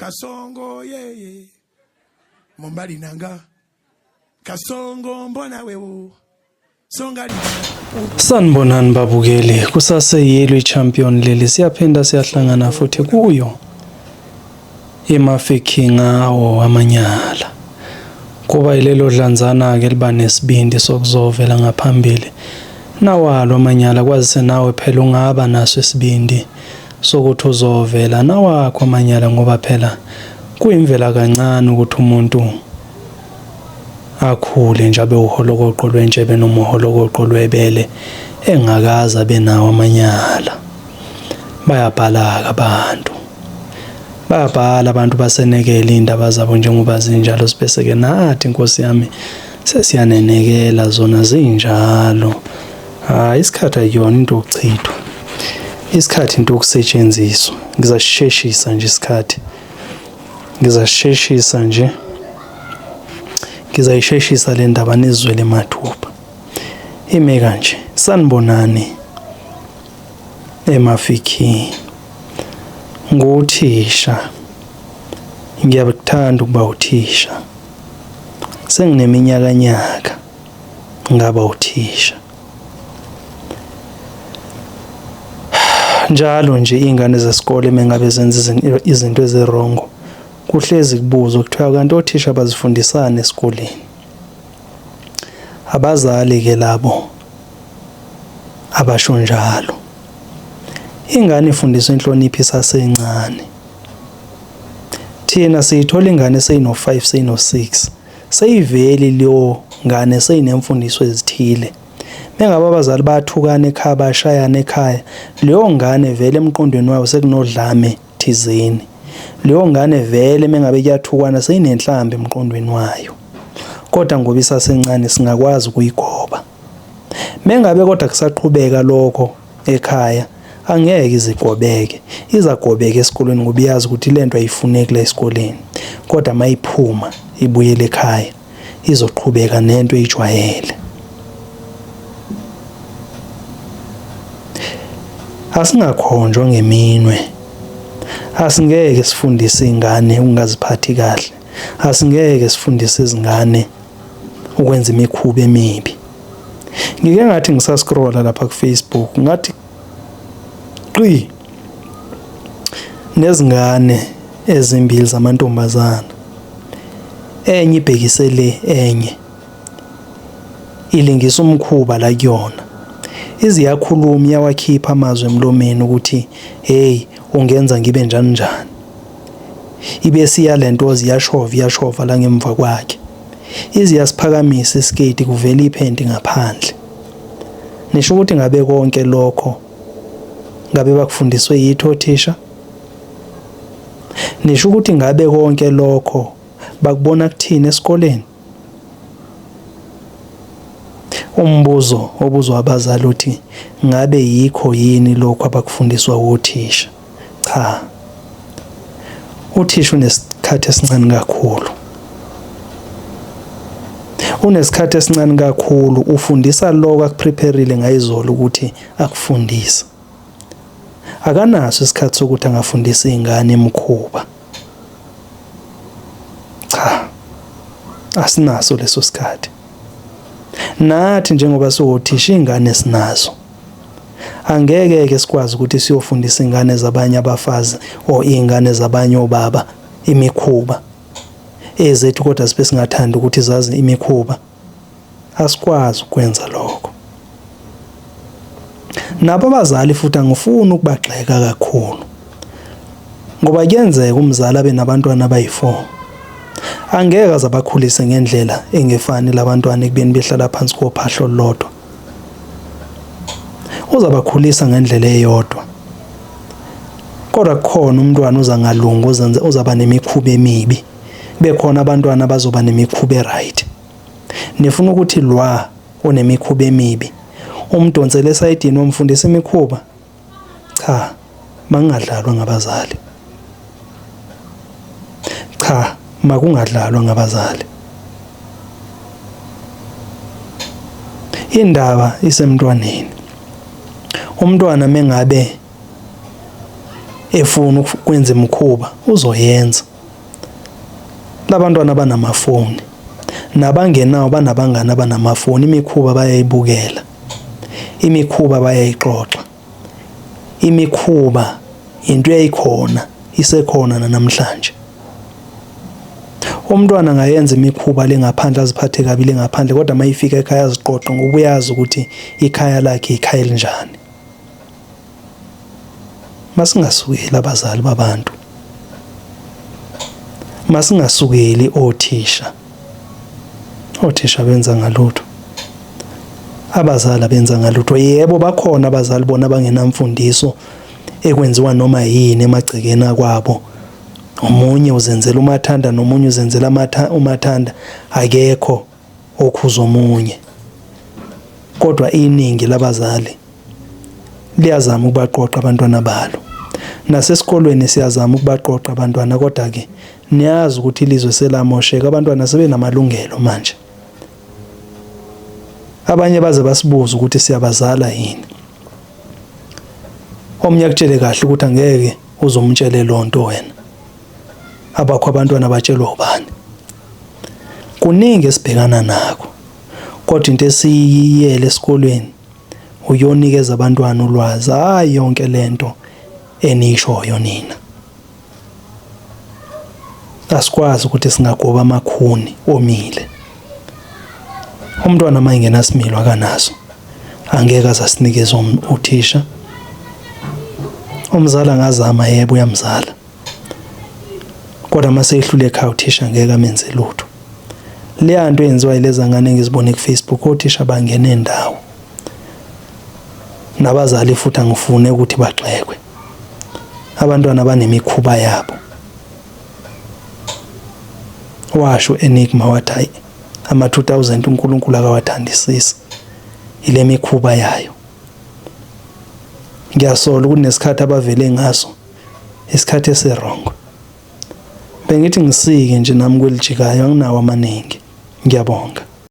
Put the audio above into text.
Kasongo yeye mobali na nga Kasongo mbona wewo songa. Sanibonani babukeli, kusase yelwe champion leli, siyaphinda siyahlangana futhi kuyo iMafikeng awo amanyala. Kuba yilelo dlanzana-ke liba nesibindi sokuzovela ngaphambili nawalo amanyala, kwazise nawe phela ungaba naso isibindi sokuthi uzovela nawakho amanyala, ngoba phela kuyimvela kancane ukuthi umuntu akhule nje abe uholokoqo lwentshebe noma uholokoqo lwebele engakaze abe nawo amanyala. Bayabhala-ke abantu, bayabhala abantu basenekele iy'ndaba zabo njengoba zinjalo, sibese-ke nathi nkosi yami sesiyanenekela zona zinjalo. Hhayi, isikhathi akuyona into yokuchithwa, isikhathi into yokusetshenziswa. Ngizasisheshisa nje isikhathi, ngizasheshisa nje, ngizayisheshisa le ndaba nizwele mathupha. Ime kanje, sanibonani eMafikeng. Nguthisha, ngiyakuthanda ukuba uthisha. Sengineminyakanyaka ngaba uthisha. Njalo nje iy'ngane zesikole mengabe zenza izinto ezirongo kuhlezi kubuzwa kuthiwa kanti othisha bazifundisani esikoleni. Abazali-ke labo abasho njalo. Ingane ifundiswa inhlonipho isasencane. Thina siyithola ingane seyino-5 seyino-6 seyiveli leyo ngane seyinemfundiso ezithile. Mengabe abazali bayathukana ekhaya bashayana ekhaya, leyo ngane vele emqondweni wayo sekunodlame thizeni. Leyo ngane vele mengabe kuyathukwana seyinenhlamba emqondweni wayo. Kodwa ngoba isasencane singakwazi ukuyigoba. Mengabe kodwa kusaqhubeka lokho ekhaya angeke izigobeke, izagobeka esikolweni ngoba iyazi ukuthi lento ayifuneki la esikoleni. Kodwa mayiphuma ibuyele ekhaya izoqhubeka nento eyijwayele. Asingakhonjwa ngeminwe. Asingeke sifundise ingane ukungaziphathi kahle. Asingeke sifundise izingane ukwenza imikhuba emibi. Ngike ngathi ngisascrolla lapha ku-Facebook ngathi qi nezingane ezimbili zamantombazana, enye ibhekise le enye ilingisa umkhuba la kuyona, ize iyakhuluma iyawakhipha amazwi emlomeni ukuthi hey ungenza ngibe njani njani. Ibe siya lentoza iyashova iyashova la ngemva kwakhe, ize iyasiphakamisa isiketi kuvela iphenti ngaphandle. Nisho ukuthi ngabe konke lokho ngabe bakufundiswe yithi othisha? Nisho ukuthi ngabe konke lokho bakubona kuthini esikoleni? Umbuzo obuzwa abazali uthi ngabe yikho yini lokhu abakufundiswa wothisha? Cha. Uthisha unesikhathi esincane kakhulu. Unesikhathi esincane kakhulu ufundisa lokho akuprepare-ile ngayizolo ukuthi akufundise. Akanaso isikhathi sokuthi angafundisa izingane imikhuba. Cha. Asinaso leso sikhathi. Nathi njengoba siwothisha izingane sinazo. Angeke ke sikwazi ukuthi siyofundisa ingane zabanye abafazi or izingane zabanye obaba imikhuba ezethu kodwa sibe singathandi ukuthi zazi imikhuba. Asikwazi ukwenza lokho. Nabo abazali futhi angifuni ukubagxeka kakhulu ngoba kuyenzeka umzali abe nabantwana abayi-4 angeke aze abakhulise ngendlela engefani labantwana ekubeni behlala phansi kophahla olulodwa. Uzabakhulisa ngendlela eyodwa, kodwa kukhona umntwana oza ngalungi ozaba nemikhuba emibi, bekhona abantwana abazoba nemikhuba e-right. Nifuna ukuthi lwa onemikhuba emibi umdonsele esayidini wamfundisa imikhuba? Cha, makungadlalwa ngabazali. Cha, makungadlalwa ngabazali. Indaba isemntwaneni. Umntwana mengabe efuna ukwenza imikhuba uzoyenza. Labantwana banamafoni nabangenawo banabangani abanamafoni, imikhuba bayayibukela, imikhuba bayayixoxa, imikhuba into eyayikhona isekhona namhlanje. Umntwana angayenza imikhuba le ngaphandle aziphathe kabi le ngaphandle kodwa uma ifika ekhaya aziqoqe ngoba uyazi ukuthi ikhaya lakhe ikhaya elinjani. Masingasukeli abazali babantu. Masingasukeli othisha. Othisha benza ngalutho. Abazali abenza ngalutho. Yebo bakhona abazali bona abangenamfundiso ekwenziwa noma yini emagcekeni akwabo. Omunye uzenzela umathanda nomunye uzenzela umathanda akekho okhuza omunye. Kodwa iningi labazali liyazama ukubaqoqa abantwana balo. Nasesikolweni siyazama ukubaqoqa abantwana kodwa-ke niyazi ukuthi ilizwe selamosheka, abantwana sebenamalungelo manje. Abanye baze basibuze ukuthi siyabazala yini. Omunye akutshele kahle ukuthi angeke uzomtshele lonto wena. Abakho abantwana batshelwa ubani? Kuningi esibhekana nako. Kodwa into esiyiyele esikolweni uyonikeza abantwana ulwazi, hhayi yonke lento eniyishoyo nina. Asikwazi ukuthi singagoba amakhuni omile. Umntwana uma engenasimilo akanaso, angeke aze asinikeze uthisha. Umzali angazama yebo uyamzala, kodwa uma seyehlule ekhaya uthisha ngeke amenze lutho. Leya nto eyenziwa yileza ngane engizibone ku-Facebook, othisha bangene ndawo. Nabazali futhi angifune ukuthi bagxekwe. Abantwana banemikhuba yabo. Washo Enigma wathi hayi ama-2000 uNkulunkulu akawathandisisi ile mikhuba yayo. Ngiyasola ukuthi nesikhathi abavele ngaso isikhathi esirongo. Bengithi ngisike nje nami kwelijikayo anginawo amaningi. Ngiyabonga.